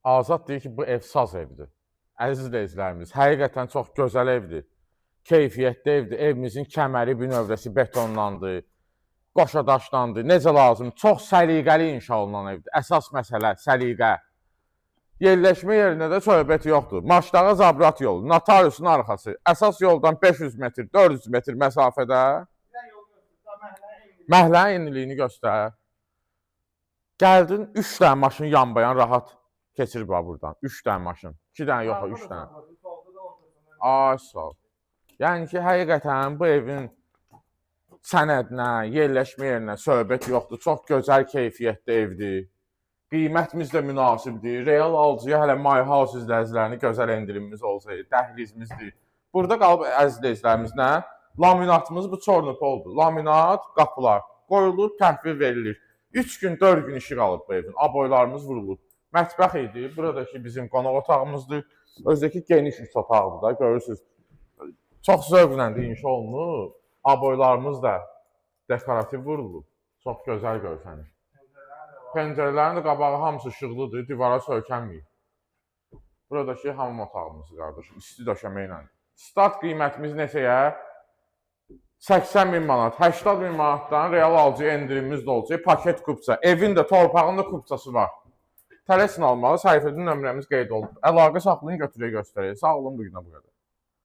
Azad deyir ki, bu ev saz evdir. Əziz izləyicilərimiz, həqiqətən çox gözəl evdir. Keyfiyyətli evdir. Evimizin kəməri, bünövrəsi betonlandı. Qoşa daşlandı. Necə lazım? Çox səliqəli inşa olunan evdir. Əsas məsələ səliqə. Yerləşmə yerində də söhbət yoxdur. Maşdağa Zabrat yolu, notariusun arxası. Əsas yoldan 500 metr, 400 metr məsafədə məhəllənin eniliyini göstər. Gəldin 3 dənə maşın yanbayan rahat keçir bax burdan. 3 dənə maşın. 2 dənə yox, 3 dənə. Ay sağ ol. Yəni ki, həqiqətən bu evin sənədinə, yerləşmə yerinə söhbət yoxdur. Çox gözəl keyfiyyətli evdir. Qiymətimiz də münasibdir. Real alıcıya hələ My House izləyicilərini gözəl endirimimiz olsaydı, dəhlizimizdir. Burada qalıb əziz izləyicilərimiz nə? Laminatımız bu çornupoldur. Laminat qapılar qoyulur, təhvil verilir. 3 gün, 4 gün işi qalıb bu evin. Aboylarımız vurulub. Mətbəx idi. Buradakı bizim qonaq otağımızdır. Özdəki geniş üç otaqdır da, görürsüz. Çox zövqlə də inşa olunub. Aboylarımız da dekorativ vurulub. Çox gözəl görsənir. Pəncərələrin də qabağı hamısı işıqlıdır, divara söykənməyib. Buradakı hamam otağımızdır qardaşım, isti döşəmə ilə. Start qiymətimiz neçəyə? 80 min manat, 80 min manatdan real alıcı endirimimiz də olacaq. Paket kupça, evin də torpağın da kupçası var. Tələsin almalı, səhifədə nömrəmiz qeyd olunub. Əlaqə saxlayın, götürək göstərək. Sağ olun, bu günə bu qədər.